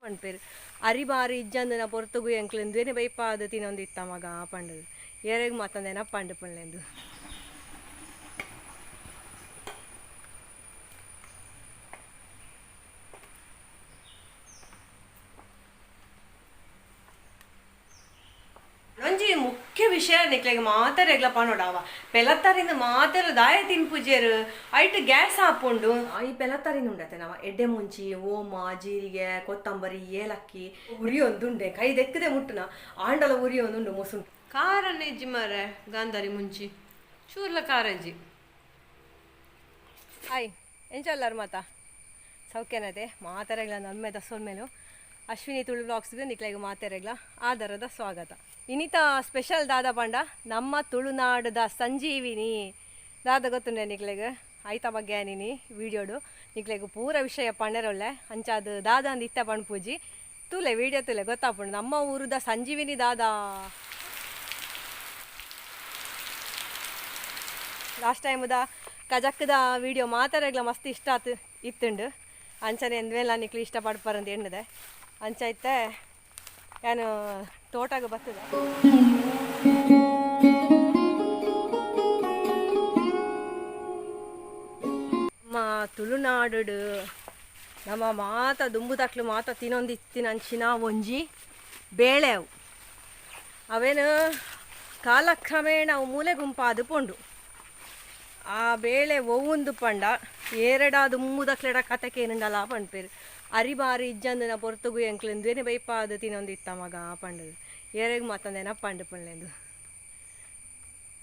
ಪನ್ಪೆರ್ ಅರಿ ಬಾರಿ ಇಜ್ಜಂದಿನ ಪೊರ್ತುಗು ಎಂಕ್ಲು ಇಂದುವೆನೆ ಬೈಪಾದ್ ತಿನೊಂದಿತ್ತ ಮಗ ಪಂಡುದು ಏರೆಗ್ ಮಾತ ನೆನಪಾಂಡ್ ಪನ್ಲೆಂದು. ಒಂಜಿ ಮುಖ್ಯ ವಿಷಯ ನಿಕ್ಲೆಗ್ ಮಾತೆರೆಗ್ಲ ಪನೊಡಾವ ಪೆಲತ್ತರಿಂದ ಮಾತೆರ ದಾಯ ತಿನ್ಪುಜೆರ್ ಐಟ್ ಗ್ಯಾಸ್ ಆಪುಂಡು. ಈ ಪೆಲತ್ತರಿಂದ ಉಂಡತೆ ನಮ ಎಡ್ಡೆ ಮುಂಚಿ ಓಮ ಜೀರಿಗೆ ಕೊತ್ತಂಬರಿ ಏಲಕ್ಕಿ ಉರಿಯೊಂದುಂಡೆ ಕೈ ದೆಕ್ಕದೆ ಮುಟ್ಟುನ ಆಂಡಲ ಉರಿಯೊಂದುಂಡು ಮುಸುಂಟು ಖಾರನೇ ಇಜ್ಜಿ ಮಾರೆ ಗಾಂಧಾರಿ ಮುಂಚಿ ಚೂರ್ಲ ಖಾರ ಇಜ್ಜಿ. ಹಾಯ್ ಎಂಚಲ್ಲಾರು ಮಾತಾ ಸೌಖ್ಯನತೆ ಮಾತೆರೆಗ್ಲ ನಮ್ಮೆದ ಸೊಲ್ಮೆಲು ಅಶ್ವಿನಿ ತುಳು ಬ್ಲಾಗ್ಸ್ಗೆ ನಿಕ್ಲೆಗ್ ಮಾತೆರೆಗ್ಲ ಆದರದ ಸ್ವಾಗತ. ಇನಿತ ಸ್ಪೆಷಲ್ ದಾದ ಪಂಡ ನಮ್ಮ ತುಳುನಾಡದ ಸಂಜೀವಿನಿ ದಾದ ಗೊತ್ತುಂಡೆ ನಿಕ್ಲೆಗ್ ಐತ ಬಗ್ಗೆ ನೀನಿ ವಿಡಿಯೋಡು ನಿಕ್ಲೆಗ್ ಪೂರ ವಿಷಯ ಪಂಡರೊಳ್ಳೆ ಅಂಚಾದ ದಾದ ಅಂದ್ ಇತ್ತ ಪಣ್ಪೂಜಿ ತೂಲೆ ವಿಡಿಯೋ ತೂಲೆ ಗೊತ್ತಾಪುಂಡು ನಮ್ಮ ಊರುದ ಸಂಜೀವಿನಿ ದಾದ. ಲಾಸ್ಟ್ ಟೈಮ್ದ ಕಜಕ್ದ ವಿಡಿಯೋ ಮಾತೆರೆಗ್ಲ ಮಸ್ತ್ ಇಷ್ಟ ಆತು ಇತ್ತುಂಡು ಅಂಚನೆ ಎಂದ್ವೇಲ ನಿಕ್ಲು ಇಷ್ಟಪಡ್ಪಾರಂದು ಎಣ್ಣದೆ ಅಂಚೈತೆ ಯಾನು ತೋಟಗ ಬರ್ತದೆ. ನಮ್ಮ ತುಳುನಾಡು ನಮ್ಮ ಮಾತ ದುಂಬು ತಕ್ಲು ಮಾತ ತಿನ್ನೊಂದಿತ್ತಿನ ಅಂಚಿನ ಒಂಜಿ ಬೇಳೆ ಅವು ಅವೇನು ಕಾಲಕ್ರಮೇಣ ಅವು ಮೂಲೆ ಗುಂಪಾದು ಪೋಂಡು. ಆ ಬೇಳೆ ಒವ್ವುಂದು ಪಂಡ ಏರೆಡ ದುಂಬುದಕ್ಲೆಡ ಕತೆಕೇನುಂಡಲ ಪನ್ಪೆರ್ ಅರಿ ಬಾರಿ ಇಜ್ಜಂದಿನ ಪೊರ್ತುಗು ಎಂಕ್ಲು ಇಂದುವೆನೆ ಬೈಪಾದ್ ತಿನ್ನೊಂದಿತ್ತ ಮಗ ಪಂಡುದು ಏರೆಗ್ ಮಾತ ನೆನಪಾಂಡ್ ಪನ್ಲೆಂದು.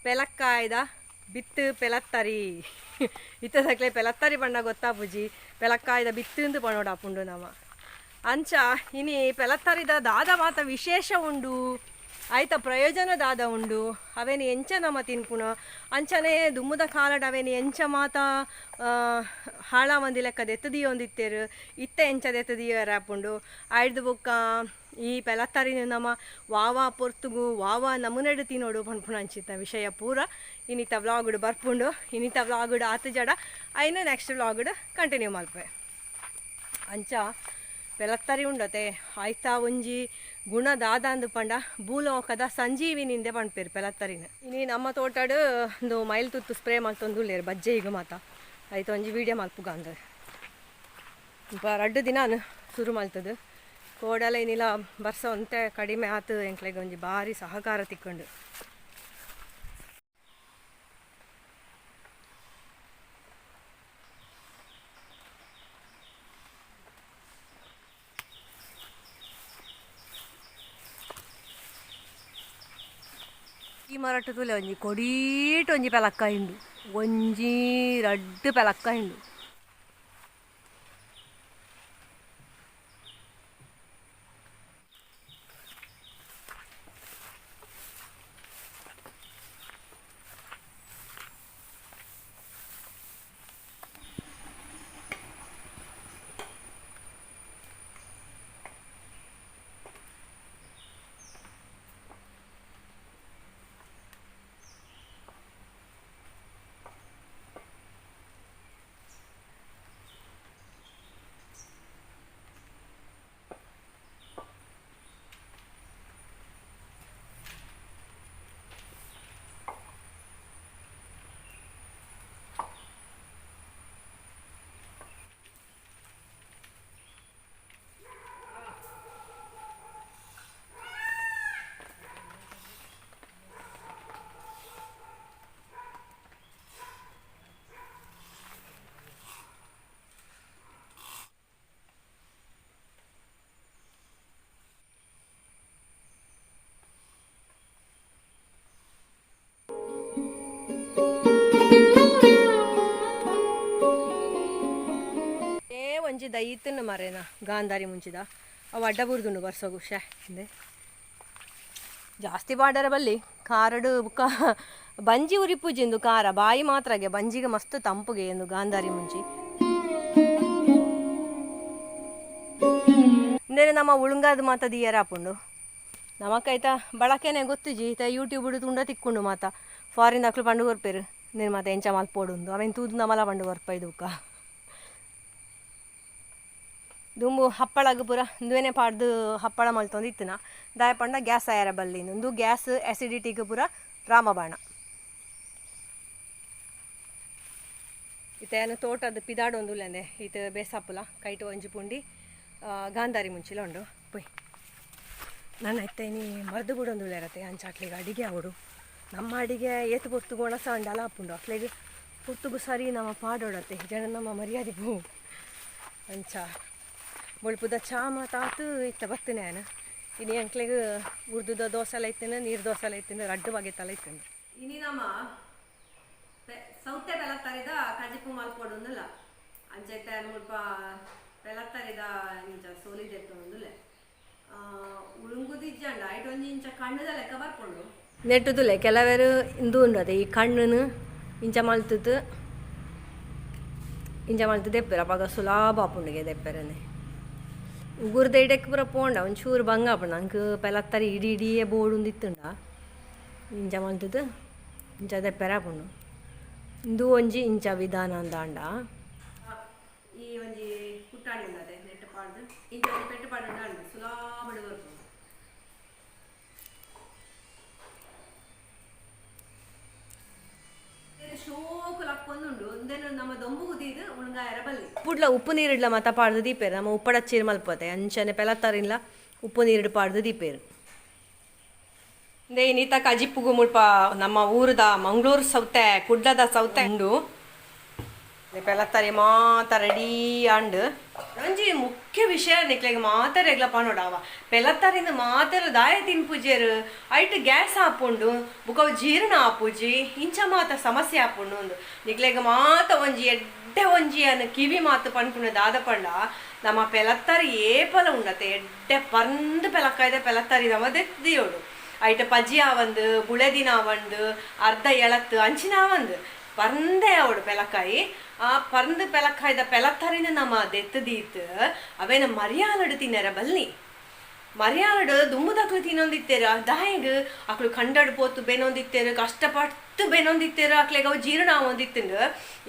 ಪೆಲಕ್ಕಾಯ್ದ ಬಿತ್ತು ಪೆಲತ್ತರಿ ಇತ್ತದಕ್ಲೆ ಪೆಲತ್ತರಿ ಪಂಡ ಗೊತ್ತಾಪುಜಿ ಪೆಲಕ್ಕಾಯ್ದ ಬಿತ್ತುಂದು ಪನೊಡಾಪುಂಡು ನಮ. ಅಂಚ ಇನಿ ಪೆಲತ್ತರಿದ ದಾದ ಮಾತ ವಿಶೇಷ ಉಂಡು ಆಯ್ತ ಪ್ರಯೋಜನ ದಾದ ಉಂಡು ಅವೇನು ಎಂಚ ನಮ ತಿನ್ಪುಣ ಅಂಚನೆ ದುಮ್ಮುದ ಕಾಲಡ್ ಅವೇನು ಎಂಚ ಮಾತ ಹಾಳಾವಂದಿ ಲೆಕ್ಕ ದೆತ್ತದಿಯೊಂದಿತ್ತೇರು ಇತ್ತ ಎಂಚ ದೆತ್ತದಿಯರ ಆಪುಂಡು ಆಯ್ದು ಬೊಕ್ಕ ಈ ಪೆಲತ್ತರಿನ ನಮ ವಾವಾ ಪೊರ್ತುಗು ವಾವಾ ನಮುನೆಡು ತಿನ್ನೋಡು ಪನ್ಪುಣ ಅಂಚಿತ್ತ ವಿಷಯ ಪೂರ ಇನ್ನಿತ ವ್ಲಾಗುಡು ಬರ್ಪುಂಡು. ಇನ್ನಿತ ವ್ಲಾಗುಡು ಆತು ಜಡ ಐನು ನೆಕ್ಸ್ಟ್ ವ್ಲಾಗುಡು ಕಂಟಿನ್ಯೂ ಮಲ್ಪೆ. ಅಂಚ ಪೆಲತ್ತರಿ ಉಂಡತೆ ಆಯ್ತಾ ಒಂಜಿ ಗುಣ ದಾದಾಂದು ಪಂಡ ಭೂಲೋಕದ ಸಂಜೀವಿನಿಂದೆ ಪನ್ಪೆರ್ ಪೆಲತ್ತರಿನ. ಇನಿ ನಮ್ಮ ತೋಟಡು ಒಂದು ಮೈಲ್ ತುತ್ತು ಸ್ಪ್ರೇ ಮಲ್ತೊಂದು ಉಲ್ಲೇರು ಬಜ್ಜೆ ಈಗ ಮಾತ ಆಯ್ತು ಒಂಜಿ ವೀಡಿಯೋ ಮಲ್ಪುಗ ಅಂದ್ ರಡ್ಡು ದಿನ ಶುರು ಮಲ್ತದು ಕೋಡಲ ಇನ್ನಿಲ ಬರ್ಸ ಒಂತೆ ಕಡಿಮೆ ಆತು ಎಂಕ್ಲೆಗ್ ಒಂಜಿ ಬಾರಿ ಸಹಕಾರ ತಿಕ್ಕೊಂಡು. ಈ ಮರಟ್ಟು ತೂಲೆ ಒಂಜಿ ಕೊಡೀಟ್ ಒಂಜಿ ಪೆಲಕ್ಕಾಯಿ ಉಂಡು ಒಂಜಿ ರಡ್ಡ್ ಪೆಲಕ್ಕಾಯಿ ಉಂಡು. ಒಂಜಿ ದೈತನ ಮರೇನ ಗಾಂಧಾರಿ ಮುಂಚಿದ ಅವು ಅಡ್ಡ ಬುರ್ದುಂಡು ಬರ್ಸೋಗು ಶೇ ಇಂದೆ ಜಾಸ್ತಿ ಬಾಡರ ಬಲ್ಲಿ ಕಾರಡು ಬುಕ್ಕ ಬಂಜಿ ಉರಿಪುಜಿಂದು ಖಾರ ಬಾಯಿ ಮಾತ್ರಗೆ ಬಂಜಿಗೆ ಮಸ್ತ್ ತಂಪುಗೆ ಎಂದು ಗಾಂಧಾರಿ ಮುಂಚಿ. ಇಂದೇನೆ ನಮ್ಮ ಉಳುಂಗಾದ ಮಾತ ದಿಯರ ಆಪುಂಡು ನಮಕೈತ ಬಳಕೆನೆ ಗೊತ್ತುಜಿ ಈತ ಯೂಟ್ಯೂಬ್ ತುಂಡ ತಿಕ್ಕೊಂಡು ಮಾತ ಫಾರಿನ್ ದಾಕ್ಲು ಪಂಡು ಕೊರ್ಪೇರು ನೀನು ಮಾತ ಎಂಚ ಮಲ್ಪೋಡುಂದು ಅವೇನು ತೂದು ನಮಲ ಪಂಡು ಕೊರ್ಪ ಇದು ಬುಕ್ಕ. ದುಂಬು ಹಪ್ಪಳಗ್ ಪೂರ ಇಂದುವೆನೆ ಪಾಡ್ದು ಹಪ್ಪಳ ಮಲ್ತೊಂದು ಇತ್ತಿನ ದಾಯ ಪಂಡ ಗ್ಯಾಸ್ ಆಯರ ಬಲ್ಲಿ ಉಂದು ಗ್ಯಾಸ್ ಆಸಿಡಿಟಿಗ್ ಪೂರ ರಾಮಬಾಣ. ಇತ್ತೆ ಯಾನ್ ತೋಟದ ಪಿದಾಡೊಂದುಲ್ಲೆಂದೆ ಇತ್ತೆ ಬೇಸಾಪುಲ ಕೈಟ್ ಒಂಜಿ ಪುಂಡಿ ಗಾಂಧಾರಿ ಮುಂಚಿಲ ಉಂಡು ಪೊಯ್ ನನ್ನ ಇತ್ತೆ ಇನಿ ಮರ್ದು ಬುಡೊಂದುಲ್ಲೆರತೆ ಅಂಚ ಅಕ್ಲೆಗ್ ಅಡಿಗೆ ಆವೊಡು. ನಮ್ಮ ಅಡಿಗೆ ಏತ್ ಪೊರ್ತುಗು ಒಣಸ ಅಂಡಲ ಆಪುಂಡು ಅಕ್ಲೆಗ್ ಪೊರ್ತುಗು ಸರಿ ನಮ ಪಾಡೊಡತೆ ಜನ ನಮ್ಮ ಮರ್ಯಾದೆ ಪೋ ಅಂಚ ಬೊಳ್ಪುದ ಚಾ ಮಾತಾತು ಇತ್ತ ಬತ್ತಿನ ಯಾನ್ ಇನಿ ಅಂಕ್ಲೆಗ್ ಉರ್ದುದ ದೋಸೆಲ ಇತ್ತಿನ ನೀರು ದೋಸೆಲ ಇತ್ತಿನ ರಡ್ಡ್ ಬಗೆತಲ ಇತ್ತಿನ. ಇನಿ ನಮ ಸೌತೆ ಪೆಲತ್ತರಿದ ಕಜಿಪು ಮಲ್ಪೊಡುಂದುಲ್ಲ ಅಂಚ ಇತ್ತೆ ಮುಲ್ಪ ಪೆಲತ್ತರಿದ ಇಂಚ ಸೋಲಿದೆತ್ತೊಂದುಲ್ಲೆ ಉಳುಂಗುದಿಜ್ಜಂಡ ಐಟ್ ಒಂಜಿ ಇಂಚ ಕಣ್ಣುದ ಲೆಕ್ಕ ಬರ್ಪುಂಡು ನೆಟ್ಟುದುಲೆ ಕೆಲವೆರು ಇಂದು ಉಂಡು ಅದೇ ಈ ಕಣ್ಣುನು ಇಂಚ ಮಲ್ತುದು ಇಂಚ ಮಲ್ತು ದೆಪ್ಪೆರ್ ಅಪಗ ಸುಲಾಭ ಆಪುಂಡುಗೆ ದೆಪ್ಪೆರೆನೆ ಉಗುರ್ದ ಇಡೆಕ್ ಪೂರ ಪೋಂಡ ಒಂಚೂರು ಬಂಗ ಆಪುಂಡು ಅಂಕ್ ಪೆಲತ್ತರಿ ಇಡೀ ಇಡಿಯೇ ಬೋಡುಂದಿತ್ತುಂಡ ಇಂಚ ಮಲ್ತುದು ಇಂಚ ದೆಪ್ಪೆರೆ ಆಪುಂಡು ಇಂದು ಒಂಜಿ ಇಂಚ ವಿಧಾನ ಅಂದಾಂಡ ಈ ಒಂಜಿ ಕುಟ್ಟಾಣಿ ಉಂಡತೆ ನೆಟ್ಟ್ ಪಾಡ್ದು ಇಂಚ ಒಂಜಿ ಪೆಟ್ಟು ಪಾಡ್ಂಡ ಆಂಡ್ ಸುಲಾಭಡ್ ಬರ್ಪುಂಡು. ಶೋಕು ಲಕ್ಕೊಂದುಂಡು ಉಂದೆನ್ ನಮ್ಮ ದೊಂಬುಗು ದೀದ್ ಉಣುಂಗಾಯರ ಬಲ್ಲಿ ಉಪ್ಪುಡ್ಲ ಉಪ್ಪು ನೀರಿಡ್ಲ ಮಾತ ಪಾಡ್ದು ದೀಪೆರ್ ನಮ್ಮ ಉಪ್ಪಡಚ್ಚೀರ್ ಮಲ್ಪತೆ ಅಂಚನೆ ಪೆಲತ್ತರಿನ್ಲ ಉಪ್ಪು ನೀರಿಡ್ ಪಾಡ್ದು ದೀಪೆರ್. ಇಂದೇ ಇನಿತ ಕಜಿಪುಗು ಮುಲ್ಪ ನಮ್ಮ ಊರುದ ಮಂಗಳೂರು ಸೌತೆ ಕುಡ್ಲದ ಸೌತೆ ಉಂಡು ಪೆಲತ್ತರಿ ಮಾತ ರೆಡಿ ಆಂಡ್. ಒಂಜಿ ಮುಖ್ಯ ವಿಷಯ ನಿಕ್ಲೆಗ್ ಮಾತೆರೆಗ್ಲ ಪನೊಡಾವ ಪೆಲತ್ತರಿನ ಮಾತೆರ ದಾಯ ತಿನ್ಪುಜೆರ್ ಐಟ್ ಗ್ಯಾಸ್ ಆಪುಂಡು ಬುಕ ಅವು ಜೀರ್ಣ ಆಪುಜಿ ಇಂಚ ಮಾತ ಸಮಸ್ಯೆ ಆಪುಂಡು ಉಂದು ನಿಕ್ಲೆಗ್ ಮಾತ ಒಂಜಿ ಎಡ್ಡೆ ಒಂಜಿ ಅನ್ ಕಿವಿ ಮಾತು ಪನ್ಪುನ ದಾದ ಪಂಡ ನಮ್ಮ ಪೆಲತ್ತರಿ ಏಪಲ ಉಂಡತೆ ಎಡ್ಡೆ ಪರ್ಂದ್ ಪೆಲಕ್ಕಾಯ್ದ ಪೆಲತ್ತರಿ ನಮ ದೆತ್ತ್ ಐಟ್ ಪಜಿ ಆವಂದು ಬುಳೆದಿನ ಆವಂದು ಅರ್ಧ ಎಳತ್ತು ಅಂಚಿನ ಆವಂದು ಪರ್ಂದೆ ಅವಡು ಪೆಲಕಾಯಿ ಆ ಪರ್ಂದ್ ಪೆಲಕ್ಕಾಯ್ದ ಪೆಲತ್ತರಿನ ನಮ್ಮ ದೆತ್ತ್ ದೀತ್ ಅವೇನ ಮರಿಯಾಲಡು ತಿನ್ನರ ಬಲ್ಲಿ ಮರಿಯಾಲಡು ದುಂಬುದಕ್ಲು ತಿನ್ನೊಂದಿತ್ತೇರು ದಾಯಗ್ ಅಕ್ಲು ಕಂಡಡ್ ಪೋತು ಬೆನೊಂದಿತ್ತೇರು ಕಷ್ಟಪಟ್ಟು ಬೆನೊಂದಿತ್ತೇರು ಅಕ್ಲೆಗ್ ಅವು ಜೀರ್ಣ ಆವೊಂದಿತ್ತುಂಡು.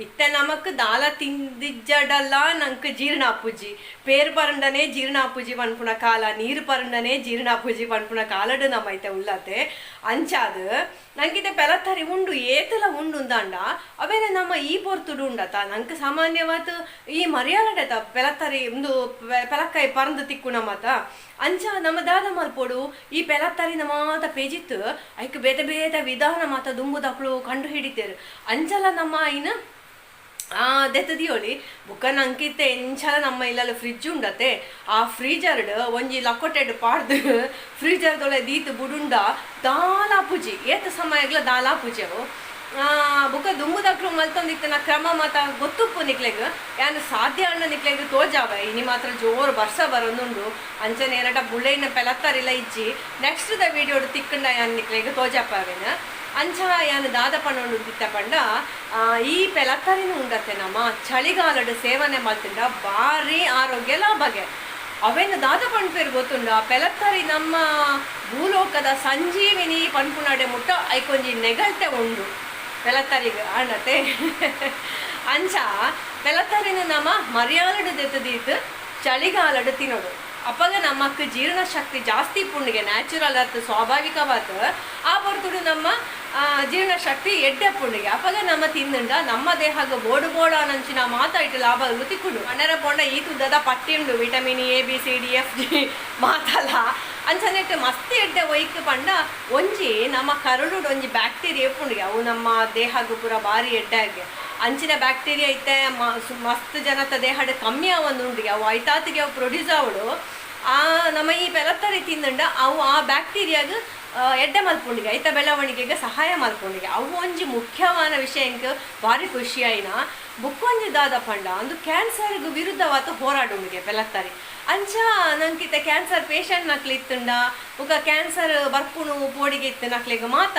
ಇತ್ತೆ ನಮಕ್ ದಾಲ ತಿಂದಿಜ್ಜಡಲ್ಲ ನಂಕ್ ಜೀರ್ಣ ಆಪುಜಿ ಪೇರ್ ಪರಂಡನೆ ಜೀರ್ಣ ಆಪುಜಿ ಪನ್ಪುನ ಕಾಲ ನೀರು ಪರಂಡನೆ ಜೀರ್ಣ ಆಪುಜಿ ಪನ್ಪುನ ಕಾಲಡು ನಮ್ಮ ಐತೆ ಉಲ್ಲತೆ ಅಂಚಾದ್ ನಂಕಿತೆ ಪೆಲತ್ತರಿ ಉಂಡು ಏತಲ ಉಂಡು ಉಂದಾಂಡ ಅವೇನೆ ನಮ್ಮ ಈ ಪೊರ್ತುಡು ಉಂಡತ ನಂಕ್ ಸಾಮಾನ್ಯವಾದ್ ಈ ಮರಿಯಾಲಡತ ಪೆಲತ್ತರಿ ಉಂದು ಪೆಲಕ್ಕಾಯಿ ಪರಂದು ತಿಕ್ಕುನ ಮಾತ ಅಂಚ ನಮ್ಮ ದಾದ ಮಲ್ಪೊಡು ಈ ಪೆಲತ್ತರಿನ ಮಾತ ಪೇಜಿತ್ತು ಐಕ್ ಬೇತೆ ಬೇತೆ ವಿಧಾನ ಮಾತ ದುಂಬುದಕ್ಲು ಕಂಡು ಹಿಡಿತೇರು ಅಂಚಲ ನಮ್ಮ ಇನ್ ದೆತ್ತ್ ದಿಯೊಲಿ ಬುಕ್ಕ ನಂಕಿತ್ತೆ ಎಂಚಲ ನಮ್ಮ ಇಲ್ಲಲ್ ಫ್ರಿಜ್ ಉಂಡತೆ ಆ ಫ್ರೀಜರ್ಡ್ ಒಂಜಿ ಲಕೋಟೆಡ್ ಪಾಡ್ದು ಫ್ರೀಜರ್ದೊಳೆ ದೀತ್ ಬುಡುಂಡ ದಾಲ ಪೂಜಿ ಏತ್ ಸಮಯಗ್ಲ ದಾಲ ಪೂಜೆ ಅವು ಬುಕ್ಕ ದುಂಬುದಕ್ಲು ಮಲ್ತೊಂದಿತ್ತಿನ ಕ್ರಮ ಮಾತ ಗೊತ್ತುಪ್ಪು ನಿಕ್ಲೆಗ್ ಯಾನ್ ಸಾಧ್ಯ ಅಣ್ಣ ನಿಕ್ಲೆಗ್ ತೋಜಾವ ಇನಿ ಮಾತ್ರ ಜೋರು ಬರ್ಸ ಬರೊಂದುಂಡು ಅಂಚನೆ ಏನಟ ಬುಳೆಯಿನ ಪೆಲತ್ತರಿಲ ಇಜ್ಜಿ ನೆಕ್ಸ್ಟ್ ದ ವೀಡಿಯೋಡು ತಿಕ್ಕಂಡ ಯಾನ್ ನಿಕ್ಲೆಗ್ ತೋಜಾಪವೇನ ಅಂಚ ಯಾನ್ ದಾದ ಪನೊಂಡು ದಿತ್ತ ಪಂಡ ಈ ಪೆಲತ್ತರಿನ ಉಂಡತೆ ನಮ್ಮ ಚಳಿಗಾಲಡ್ ಸೇವನೆ ಮಲ್ತಿಂಡ ಭಾರಿ ಆರೋಗ್ಯ ಲಾಭಗೆ ಅವೇನು ದಾದ ಪನ್ಪೆರ್ ಗೊತ್ತುಂಡ ಪೆಲತ್ತರಿ ನಮ್ಮ ಭೂಲೋಕದ ಸಂಜೀವಿನಿ ಪನ್ಪುನಡೆ ಮುಟ್ಟ ಐಕೊಂಜಿ ನೆಗಲ್ತೆ ಉಂಡು ಪೆಲತ್ತರಿಗ್ ಆಂಡತೆ ಅಂಚ ಪೆಲತ್ತರಿನ ನಮ್ಮ ಮರಿಯಾಲಡ್ ದೆತ್ತ್ ದೀತ್ ಚಳಿಗಾಲಡ್ ತಿನ್ನೋಡು ಅಪಗ ನಮಕ್ ಜೀರ್ಣಶಕ್ತಿ ಜಾಸ್ತಿ ಪುಂಡಿಗೆ ನ್ಯಾಚುರಲ್ ಆತ್ ಸ್ವಾಭಾವಿಕವಾತ್ ಆ ಪೊರ್ತುಡು ನಮ್ಮ ಜೀರ್ಣಶಕ್ತಿ ಎಡ್ಡೆ ಪುಂಡಿಗೆ ಅಪಗ ನಮ್ಮ ತಿಂದುಂಡ ನಮ್ಮ ದೇಹಗ್ ಬೋಡು ಬೋಡ ನಂಚಿನ ಮಾತ ಇಟ್ಟು ಲಾಭ ತಿಕ್ಕುಂಡು ಅಣ್ಣರ ಪೋಂಡ ಈ ತುದ್ದದ ಪಟ್ಟಿ ಉಂಡು vitamin A B C D F G ಮಾತಲ ಅಂಚನೆಟ್ ಮಸ್ತ್ ಎಡ್ಡೆ ಒಯ್ಕ್ ಪಂಡ ಒಂಜಿ ನಮ್ಮ ಕರುಳುಡು ಒಂಜಿ ಬ್ಯಾಕ್ಟೀರಿಯಾ ಪುಂಡಿಗೆ ಅವು ನಮ್ಮ ದೇಹಗ್ ಪೂರ ಬಾರಿ ಎಡ್ಡೆ ಆಗಿ ಅಂಚಿನ ಬ್ಯಾಕ್ಟೀರಿಯಾ ಇತ್ತೆ ಮಸ್ತ್ ಜನತ ದೇಹಡ್ ಕಮ್ಮಿ ಆವೊಂದು ಉಂಡಿಗೆ ಅವು ಐತಾತಿಗೆ ಅವು ಪ್ರೊಡ್ಯೂಸ್ ಆವಡು ಆ ನಮ್ಮ ಈ ಪೆಲತ್ತರಿ ತಿಂದುಂಡ ಅವು ಆ ಬ್ಯಾಕ್ಟೀರಿಯಾಗ್ ಎಡ್ಡೆ ಮಲ್ಪುಂಡಿಗೆ ಐತ ಬೆಳವಣಿಗೆಗೆ ಸಹಾಯ ಮಲ್ಪುಂಡಿಗೆ ಅವು ಒಂಜಿ ಮುಖ್ಯವಾದ ವಿಷಯ ಎಂಕ್ ಭಾರಿ ಖುಷಿ ಆಯಿನ ಬುಕ್ಕೊಂಜಿ ದಾದ ಪಂಡ ಅಂದು ಕ್ಯಾನ್ಸರ್ಗ್ ವಿರುದ್ಧವಾದ ಹೋರಾಡುಂಡಿಗೆ ಪೆಲತ್ತರಿ ಅಂಚ ನಂಕಿತ ಕ್ಯಾನ್ಸರ್ ಪೇಷಂಟ್ ನಕ್ಲು ಇತ್ತುಂಡ ಬುಕ್ಕ ಕ್ಯಾನ್ಸರ್ ಬರ್ಪುಣು ಪೋಡಿಗೆ ಇತ್ತು ನಕ್ಲೆಗ್ ಮಾತ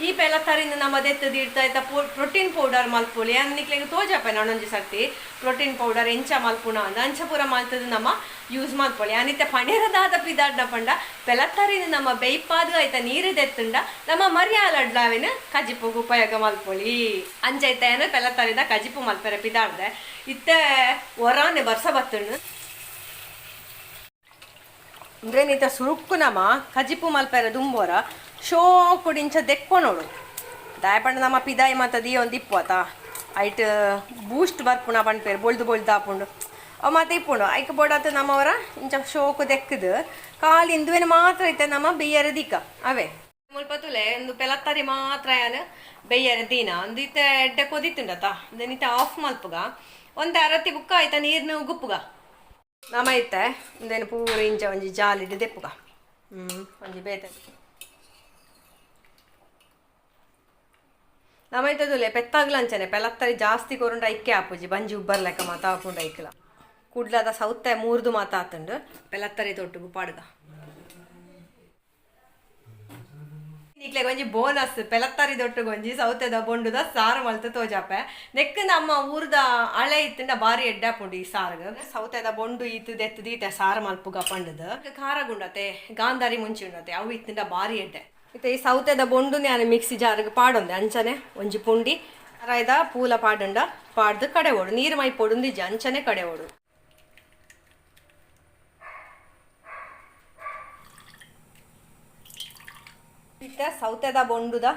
ಈ ಪೆಲತ್ತರಿಂದ ನಮ್ಮ ದೆತ್ತ್ ದೀಡ್ತಾ ಇತ್ತ ಪ್ರೋಟೀನ್ ಪೌಡರ್ ಮಲ್ಪೊಲಿ ಯಾನ್ ನಿಕ್ಲೆಗ್ ತೋಜಾಪೆ ನಾನೊಂಜಿ ಸರ್ತಿ ಪ್ರೋಟೀನ್ ಪೌಡರ್ ಎಂಚ ಮಲ್ಪುಣ ಅಂದ್ ಅಂಚ ಪೂರ ಮಲ್ತದ ನಮ್ಮ ಯೂಸ್ ಮಲ್ಪೊಲಿ ಯಾನಿತ್ತೆ ಪಣೇರದಾದ ಪಿದಾಡ್ನ ಪಂಡ ಪೆಲತ್ತರಿನ ನಮ್ಮ ಬೇಯ್ಪಾದು ಐತ ನೀರು ದೆತ್ತುಂಡ ನಮ್ಮ ಮರಿಯಾಲಡ್ಲಾವಿನ ಕಜಿಪುಗು ಉಪಯೋಗ ಮಲ್ಪೊಲಿ ಅಂಚ ಐತ ಏನು ಪೆಲತ್ತರಿದ ಕಜಿಪು ಮಲ್ಪೆರೆ ಪಿದಾಡ್ದೆ ಇತ್ತೆ ಒರಾನೆ ಬರ್ಸ ಬತ್ತುಂಡು. ಉಂದೆನಿತ ಸುರುಕ್ಕು ನಮ ಕಜಿಪು ಮಲ್ಪೆರೆ ದುಂಬೋರ ಶೋಕುಡು ಇಂಚ ದೆಕ್ಕೊನೋಡು. ದಾಯ ಪಂಡ ನಮ್ಮ ಪಿದಾಯಿ ಮಾತ ದಿಯೊಂದು ಇಪ್ಪು ಅತ, ಐಟ್ ಬೂಸ್ಟ್ ಬರ್ಪುಣ ಪನ್ಪೇರು, ಬೊಳ್ದು ಬೊಳ್ದು ಆಪುಂಡು ಅವು ಮಾತ ಇಪ್ಪುಂಡು. ಐಕ್ ಬೋಡಾತ ನಮ್ಮವರ ಇಂಚ ಶೋಕು ದೆಕ್ಕದು ಖಾಲಿ ಇಂದುವೆನ ಮಾತ್ರ ಇತ್ತೆ ನಮ್ಮ ಬೆಯ್ಯರ ದಿಕ್ಕ ಅವೇ. ಮುಲ್ಪ ತುಲೆ ಒಂದು ಪೆಲತ್ತರಿ ಮಾತ್ರ ಯಾನ್ ಬೆಯ್ಯರ ದೀನ. ಒಂದು ಇತ್ತೆ ಎಡ್ಡೆ ಕೊದಿತ್ತುಂಡತ, ಇತ್ತೆ ಆಫ್ ಮಲ್ಪುಗ. ಒಂದು ಅರತಿ ಬುಕ್ಕ ಆಯ್ತಾ ನೀರ್ನು ಗುಪ್ಪುಗ ನಮ ಇತ್ತೆ ಇಂದೇನು ಪೂರ ಇಂಚ ಒಂಜಿ ಜಾಲಿಡ್ ದೆಪ್ಪುಗ. ಒಂಜಿ ಬೇತೆ ನಮ ಇತ್ತದುಲೆ ಪೆತ್ತಾಗ್ಲ ಅಂಚನೆ ಪೆಲತ್ತರಿ ಜಾಸ್ತಿ ಕೊರುಂಡ ಐಕ್ಕೆ ಆಪುಜಿ, ಬಂಜಿ ಉಬ್ಬರ್ ಲೆಕ್ಕ ಮಾತ ಆಪುಂಡು ಐಕ್ಲ. ಕುಡ್ಲದ ಸೌತೆ ಮೂರ್ದು ಮಾತ ಆತುಂಡು. ಪೆಲತ್ತರಿ ತೊಟ್ಟುಗು ಪಾಡ್ಗ. ನಿಕ್ಲೆಗ್ ಒಂಜಿ ಬೋನಸ್, ಪೆಲತ್ತರಿ ದೊಟ್ಟುಗು ಒಂಜಿ ಸೌತೆದ ಬೊಂಡುದ ಸಾರು ಮಲ್ತು ತೋಜಾಪೆ. ನೆಕ್ ನಮ್ಮ ಊರ್ದ ಅಳೆ ಇತ್ತಂಡ ಬಾರಿ ಎಡ್ಡೆ ಆಪುಂಡು ಈ ಸಾರ್ಗ್. ಸೌತೆದ ಬೊಂಡು ಈತು ದೆತ್ತು ದೀತೆ ಸಾರು ಮಲ್ಪುಗ ಪಂಡದು. ಖಾರ ಗುಂಡತೆ, ಗಾಂಧಾರಿ ಮುಂಚಿ ಉಂಡತೆ, ಅವು ಇತ್ತಂಡ ಬಾರಿ ಎಡ್ಡೆ. ಇತ್ತೆ ಈ ಸೌತೆದ ಬೊಂಡು ನಾನು ಮಿಕ್ಸಿ ಜಾರ್ಗ್ ಪಾಡೊಂದೆ. ಅಂಚನೆ ಒಂಜಿ ಪುಂಡಿ ರಾಯ್ದ ಪೂಲ ಪಾಡುಂಡ ಪಾಡ್ದು ಕಡೆ ಓಡು, ನೀರು ಮೈ ಪೊಡುಂದಿಜ್ಜಿ, ಅಂಚನೆ ಕಡೆ ಓಡು. ಇತ್ತೆ ಸೌತೆದ ಬೊಂಡುದ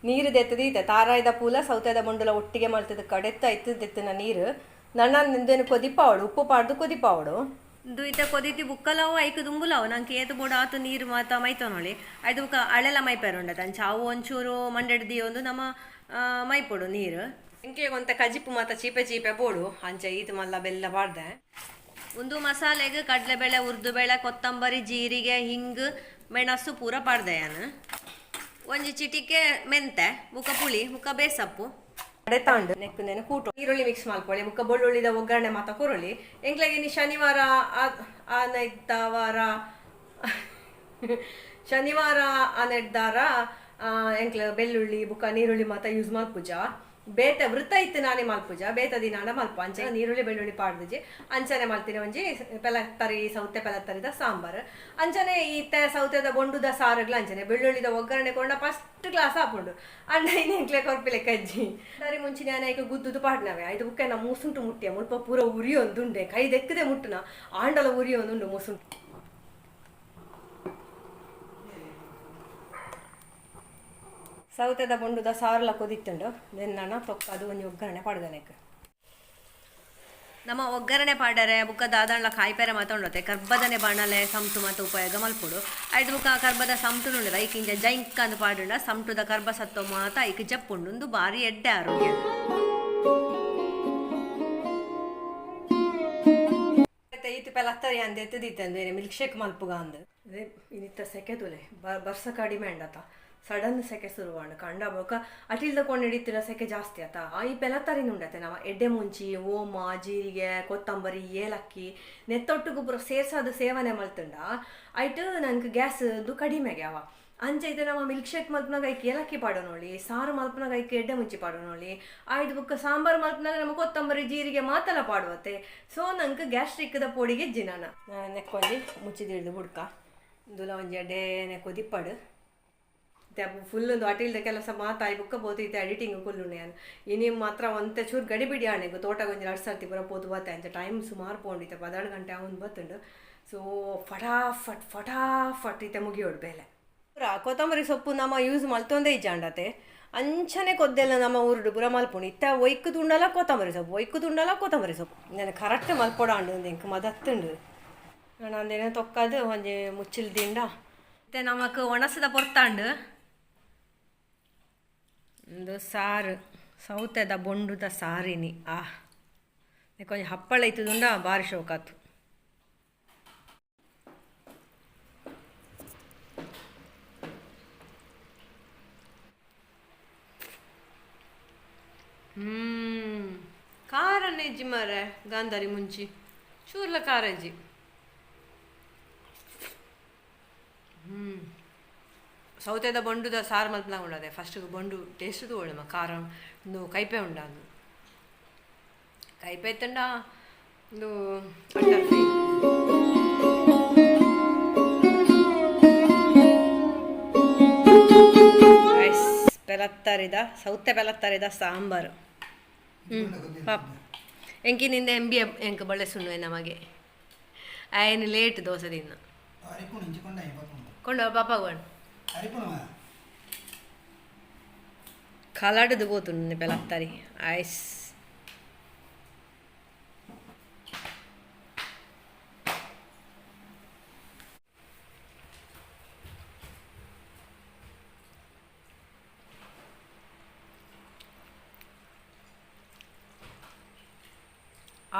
ನೀರು ದೆತ್ತದ ಇತ್ತೆ ತಾರಾಯ್ದ ಪೂಲ ಸೌತೆದ ಬೊಂಡುಲ ಒಟ್ಟಿಗೆ ಮಲ್ತದ ಕಡೆತ್ತ ಇತ್ತು ದೆತ್ತಿನ ನೀರು. ನನ್ನ ನಿಂದೇನು ಕೊದಿಪಾವಡು, ಉಪ್ಪು ಪಾಡ್ದು ಕೊದಿಪಾವಡು. ಇಂದು ಇತ್ತೆ ಕೊದಿತಿ ಬುಕ್ಕಲವು ಐಕ್ ದುಂಬುಲವು ನಂಗೆ ಏತು ಬೋಡ ಆತು ನೀರು ಮಾತ ಮೈತೊನೊಳಿ. ಐದು ಬುಕ್ಕ ಅಳೆಲ ಮೈಪೇರು ಉಂಡತ ಅಂಚ ಅವು ಒಂಚೂರು ಮಂಡೆಡ್ ದಿಯೊಂದು ನಮ್ಮ ಮೈಪೊಡು ನೀರು. ಇಂಕೆ ಒಂತೆ ಕಜಿಪು ಮಾತ ಚೀಪೆ ಚೀಪೆ ಬೋಡು, ಅಂಚ ಈತು ಮಲ್ಲ ಬೆಲ್ಲ ಪಾಡ್ದೆ. ಒಂದು ಮಸಾಲೆಗೆ ಕಡಲೆಬೇಳೆ, ಉರ್ದುಬೇಳೆ, ಕೊತ್ತಂಬರಿ, ಜೀರಿಗೆ, ಹಿಂಗ್, ಮೆಣಸು ಪೂರ ಪಾಡ್ದೆ ಯಾನು. ಒಂಜಿ ಚಿಟಿಕೆ ಮೆಂತೆ, ಬುಕ್ಕ ಪುಳಿ, ಬುಕ್ಕ ಬೇಸಪ್ಪು. ಕಡೆ ತಾಂಡು ನೆಕ್ಕು ನೆನೆ ಕೂಟು ಈರುಳ್ಳಿ ಮಿಕ್ಸ್ ಮಲ್ಪೊಳಿ, ಬುಕ್ಕ ಬೆಳ್ಳುಳ್ಳಿದ ಒಗ್ಗರಣೆ ಮಾತ ಕೊರೊಳಿ. ಎಂಕ್ಲೆಗೆ ಇನಿ ಶನಿವಾರ ಆನೈತ ವಾರ, ಶನಿವಾರ ಆನೆಡ್ದಾರ ಎಂಕ್ಲ ಬೆಳ್ಳುಳ್ಳಿ ಬುಕ್ಕ ನೀರುಳ್ಳಿ ಮಾತ ಯೂಸ್ ಮಲ್ಪುಜ. ಬೇತೆ ವೃತ್ತ ಇತ್ತು ನಾನೇ ಮಲ್ಪುಜ, ಬೇತ ದಿನಾಂಡ ಮಲ್ಪ. ಅಂಚೆ ನೀರುಳ್ಳಿ ಬೆಳ್ಳುಳ್ಳಿ ಪಾಡ್ದಿಜಿ, ಅಂಚನೆ ಮಲ್ತಿನ ಒಂಜಿ ಪೆಲತ್ತರಿ ಸೌತೆ ಪೆಲತ್ತರಿದ ಸಾಂಬಾರು. ಅಂಚನೆ ಈತ ಸೌತೆದ ಬೊಂಡುದ ಸಾರುಗ್ಲ ಅಂಚನೆ ಬೆಳ್ಳುಳ್ಳಿದ ಒಗ್ಗರಣೆ ಕೊಂಡ ಫಸ್ಟ್ ಕ್ಲಾಸ್ ಆಪುಂಡು. ಅಂಡ ಇನಿ ಎಂಕ್ಲೆ ಕೊರ್ಪಿಲೆ ಕಜ್ಜಿ ಸರಿ ಮುಂಚಿನ ಐಕ ಗುದ್ದುದು ಪಾಡ್ನವೆ. ಐದು ಬುಕ್ಕ ನಾ ಮೂಸುಂಟು ಮುಟ್ಟಿಯ ಮುಲ್ಪ ಪೂರ ಉರಿಯೊಂದುಂಡೆ, ಕೈ ದೆಕ್ಕದೆ ಮುಟ್ಟುನ ಆಂಡಲ ಉರಿಯೊಂದುಂಡು ಮುಸುಂಟು. ಸೌತೆದ ಬೊಂಡುದ ಸಾರುಲ ಕೊದಿತ್ತುಂಡು. ನೆನ್ನಣ ತೊಕ್ಕ ಅದು ಒಂಜಿ ಒಗ್ಗರಣೆ ಪಾಡ್ದನೆಕ್. ನಮ್ಮ ಒಗ್ಗರಣೆ ಪಾಡರೆ ಬುಕ್ಕ ದಾದಾಂಡ್ಲ ಕಾಯ್ಪೆರೆ ಮಾತ ಉಂಡತೆ. ಕರ್ಬದನೆ ಬಾಣಲೆ ಸಂಟು ಮಾತ ಉಪಯೋಗ ಮಲ್ಪೊಡು. ಐದು ಬುಕ್ಕ ಕರ್ಬದ ಸಂಟು ಉಂಡದ ಐಕ್ ಇಂಚ ಜೈಂಕ್ ಅಂದ್ ಪಾಡುಂಡ ಸಂಟುದ ಕರ್ಬ ಸತ್ತೊ ಮಾತ ಐಕ್ ಜಪ್ಪುಂಡು. ಉಂದು ಬಾರಿ ಎಡ್ಡೆ ಆರೋಗ್ಯ. ಈತು ಪೆಲತ್ತರಿ ಅಂದ್ ಎತ್ತದಿತ್ತಂದು ಮಿಲ್ಕ್ ಶೇಕ್ ಮಲ್ಪುಗ ಅಂದ್. ಇನ್ನಿತ್ತ ಸೆಕೆ ತುಲೆ ಬರ್ಸ ಕಡಿಮೆ ಅಂಡತ ಸಡನ್ ಸೆಕೆ ಶುರುವಾಂಡ್. ಕಂಡ ಬೊಕ ಅಟಿಲ್ದ ಕೊಂಡು ಹಿಡಿತಿರ ಸೆಕೆ ಜಾಸ್ತಿ ಆತ. ಈ ಪೆಲತ್ತರಿನ ಉಂಡತೆ ನಾವು ಎಡ್ಡೆ ಮುಂಚಿ, ಓಮ, ಜೀರಿಗೆ, ಕೊತ್ತಂಬರಿ, ಏಲಕ್ಕಿ ನೆತ್ತೊಟ್ಟುಗು ಪೂರ ಸೇರ್ಸಾದ ಸೇವನೆ ಮಲ್ತುಂಡ ಐಟ್ ನಂಗೆ ಗ್ಯಾಸ್ ಕಡಿಮೆಗೆ ಅವ. ಅಂಚ ಇತ್ತೆ ನಮ್ಮ ಮಿಲ್ಕ್ ಶೇಕ್ ಮಲ್ಪನಾಗ ಐಕ್ ಏಲಕ್ಕಿ ಪಾಡೋನೊಳಿ, ಸಾರು ಮಲ್ಪನಾಗ ಐಕ್ ಎಡ್ಡೆ ಮುಂಚಿ ಪಾಡೋನೊಳಿ, ಆಯ್ತು ಬೊಕ್ಕ ಸಾಂಬಾರು ಮಲ್ಪನಾಗ ನಮ್ಮ ಕೊತ್ತಂಬರಿ ಜೀರಿಗೆ ಮಾತಲ ಪಾಡುವತ್ತೆ. ಸೊ ನಂಗೆ ಗ್ಯಾಸ್ಟ್ರಿಕ್ದ ಪೊಡಿಗೆ ಜಿನಾನ ನೆಕ್ಕೊಂಜಿ ಮುಚ್ಚಿದಿಡ್ದು ಬುಡ್ಕ ಇಂದುಲ ಒಂಜಿ ಎಡ್ಡೆ ನೆಕ್ಕೊದಿಪ್ಪಡು. ಫುಲ್ ಒಂದು ಅಟಿಲ್ದ ಕೆಲಸ ಮಾತಾಯಿ ಬುಕ್ಕ ಬೋತು ಇತ್ತೆ ಎಡಿಟಿಂಗ್ ಕುಲ್ಲುಂಡೆ ಯಾನ್. ಇನಿ ಮಾತ್ರ ಒಂತೆ ಚೂರು ಗಡಿಬಿಡಿ ಆಣೆಗು ತೋಟಗೊಂಜಿ 2 ಸರ್ತಿ ಪೂರ ಪೋತು ಬತ್ತೆ. ಅಂಚ ಟೈಮ್ ಸುಮಾರು ಪೋಂಡಿತ್ತೆ, 12 ಗಂಟೆ ಅವನು ಬತ್ತುಂಡು. ಸೊ ಫಟಾಫಟ್ ಫಟಾಫಟ್ ಇತ್ತೆ ಮುಗಿಯೋಡು ಬೇಲೆ. ಪೂರ ಕೊತ್ತಂಬರಿ ಸೊಪ್ಪು ನಮ್ಮ ಯೂಸ್ ಮಲ್ತೊಂದೇ ಇಜ್ಜಾಂಡತೆ. ಅಂಚನೆ ಕೊದ್ದೆಲ್ಲ ನಮ್ಮ ಊರುಡು ಪೂರ ಮಲ್ಪುಂಡು. ಇತ್ತ ಒಯ್ಕು ತುಂಡಲ ಕೊತ್ತಂಬರಿ ಸೊಪ್ಪು, ಒಯ್ಕು ತುಂಡಲ ಕೊತ್ತಂಬರಿ ಸೊಪ್ಪು. ನಾನು ಕರೆಕ್ಟ್ ಮಲ್ಪೊಡಾಂಡು ಎಂಕ್ ಮದತ್ತುಂಡು. ನಾನು ತೊಕ್ಕದು ಒಂಜಿ ಮುಚ್ಚಿಲ್ ದಿಂಡ. ಇತ್ತೆ ನಮಕ್ ಒಣಸದ ಪೊರ್ತಾಂಡು. ಒಂದು ಸಾರು, ಸೌತೆದ ಬೊಂಡುದ ಸಾರಿನಿ. ಆ ಕೊಂಚ ಹಪ್ಪಳ ಇತ್ತುದುಂಡ ಬಾರಿ ಶೋಕಾತು. ಖಾರನೇ ಇಜ್ಜಿ ಮಾರೆ, ಗಾಂಧಾರಿ ಮುಂಚಿ ಚೂರ್ಲ ಖಾರ ಇಜ್ಜಿ. ಸೌತೆದ ಬೊಂಡುದ ಸಾರು ಮಲ್ಪನಾಗ ಉಂಡದೆ ಫಸ್ಟ್ ಬೊಂಡು ಟೇಸ್ಟ್ ತಗೊಳ್ಳಿ, ಖಾರ ಒಂದು ಕೈಪೆ ಉಂಡಾದು ಕೈಪೆ ಇತ್ತಂಡ ಒಂದು ಅಟರ್ ಫ್ರೈ. ರೈಸ್ ಪೆಲತ್ತರಿದ ಸೌತೆ ಪೆಲತ್ತರಿದ ಸಾಂಬಾರು. ಪಾಪ ಎಂಕಿನಿಂದ ಎಂ ಬಿ ಎಂಕ್ ಬಳೆ ಸುಣ್ಣುವೆ ನಮಗೆ. ಆಯ್ನ ಲೇಟ್ ದೋಸೆ ತಿನ್ನ. ಅರಿಪುಣ ಇಂಚಿ ಕೊಂಡ ಕೊಂಡ ಪಾಪಗೋಣ ಅರಿಪುಣ ಕಲಾಡದು ಪೋತುಂಡು ಪೆಲತ್ತರಿ ಐಸ್.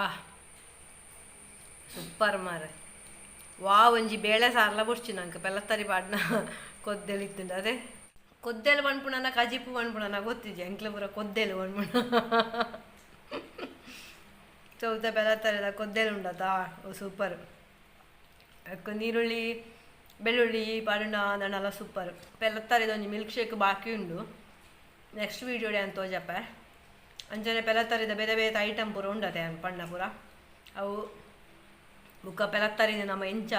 ಆ ಸೂಪರ್ ಮಾರೆ. ವಾ ಒಂಜಿ ಬೇಳೆ ಸಾರ್ಲ ಬೊಡ್ಚಿ ನಂಗೆ ಪೆಲತ್ತರಿ ಪಾಡ್ನ ಕೊದ್ದೆಲು ಇತ್ತುಂಡು. ಅದೇ ಕೊದ್ದೆಲು ಪನ್ಪುಣನ ಕಜಿಪು ಪನ್ಪುಣನ ಗೊತ್ತಿಜ್ಜಿ, ಎಂಕ್ಲ ಪೂರ ಕೊದ್ದೆಲು ಪನ್ಪುಣ. ಚೌತ ಪೆಲತ್ತರಿದ ಕೊದ್ದೆಲು ಉಂಡತಾ, ಸೂಪರ್. ಅಕ್ಕ ನೀರುಳ್ಳಿ ಬೆಳ್ಳುಳ್ಳಿ ಪಾಡುನ ನನ್ನಲ್ಲ ಸೂಪರ್. ಪೆಲತ್ತರಿದ ಒಂಜಿ ಮಿಲ್ಕ್ ಶೇಕ್ ಬಾಕಿ ಉಂಡು, ನೆಕ್ಸ್ಟ್ ವೀಡಿಯೋಡೆ ಅಂತ ತೋಜಪ್ಪ. ಅಂಚನೆ ಪೆಲತ್ತರಿದ ಬೇರೆ ಬೇರೆ ಐಟಮ್ ಪೂರ ಉಂಡತೆ ಪಣ್ಣ ಪೂರ ಅವು. ಬುಕ್ಕ ಪೆಲತ್ತರಿದ ನಮ್ಮ ಎಂಚ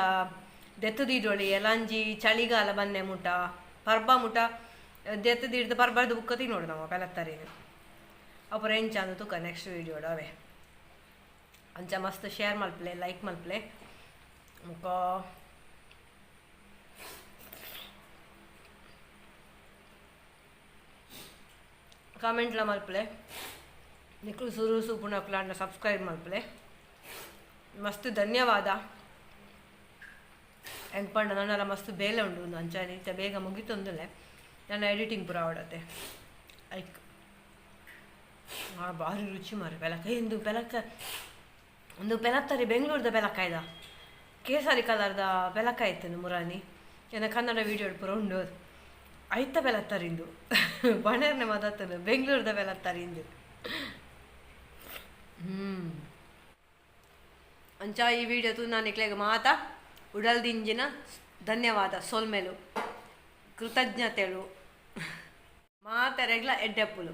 ದೆತ್ತುದೀಡೊಳಿ ಎಲಾಂಜಿ ಚಳಿಗಾಲ ಬನ್ನೆ ಮುಟ ಪರ್ಬ ಮುಟ ದೆತ್ತುದೀಡ್ದು ಪರ್ಬದ ಬುಕ್ಕ ತಿನ್ನೋಡು ನಮ್ಮ ಪೆಲತ್ತರಿನ. ಅಪುರ ಎಂಚ ಅಂದು ತುಕ ನೆಕ್ಸ್ಟ್ ವೀಡಿಯೋಡು ಅವೇ. ಅಂಚ ಮಸ್ತ್ ಶೇರ್ ಮಲ್ಪಲೆ, ಲೈಕ್ ಮಲ್ಪಲೆ. ಬುಕ್ಕ ಕಾಮೆಂಟ್ಲ ಮಲ್ಪಲೆ. ನಿಕ್ಲು ಸುರು ಸೂಪುನಕ್ಲಾಂಡ ಸಬ್ಸ್ಕ್ರೈಬ್ ಮಲ್ಪಲೆ. ಮಸ್ತ್ ಧನ್ಯವಾದ. ಹೆಂಗೆ ಪಂಡ ನನ್ನೆಲ್ಲ ಮಸ್ತ್ ಬೇಲೆ ಉಂಡು ಒಂದು ಅಂಚ ಇತ್ತೆ ಬೇಗ ಮುಗಿತೊಂದಲೆ ನನ್ನ ಎಡಿಟಿಂಗ್ ಪೂರ ಆವಡತೆ. ಐಕ್ ಭಾರಿ ರುಚಿ ಮಾರೆ ಪೆಲಕ. ಇಂದು ಪೆಲಕ ಒಂದು ಪೆಲತ್ತರಿ ಬೆಂಗಳೂರದ ಪೆಲಕಾಯ್ದ ಕೇಸರಿ ಕಲರ್ದ ಪೆಲಕ ಇತ್ತು ಮುರಾನಿ. ಏನ ಕನ್ನಡ ವೀಡಿಯೋ ಪೂರ ಉಂಡು ಅದು. ಐತ ಪೆಲತ್ತರಿಂದು ಬಣರ್ನೆ ಮದತ್ತನು ಬೆಂಗಳೂರದ ಪೆಲತ್ತರಿಂದು. ಅಂಚ ಈ ವಿಡಿಯೋ ತು ನಾನು ನಿಕ್ಲೆಗ್ ಮಾತ ಉಡಲ್ದಿಂಜಿನ ಧನ್ಯವಾದ, ಸೊಲ್ಮೆಲು, ಕೃತಜ್ಞತೆಳು, ಮಾತೆರೆಗ್ಲ ಎಡ್ಡೆಪ್ಪುಲು.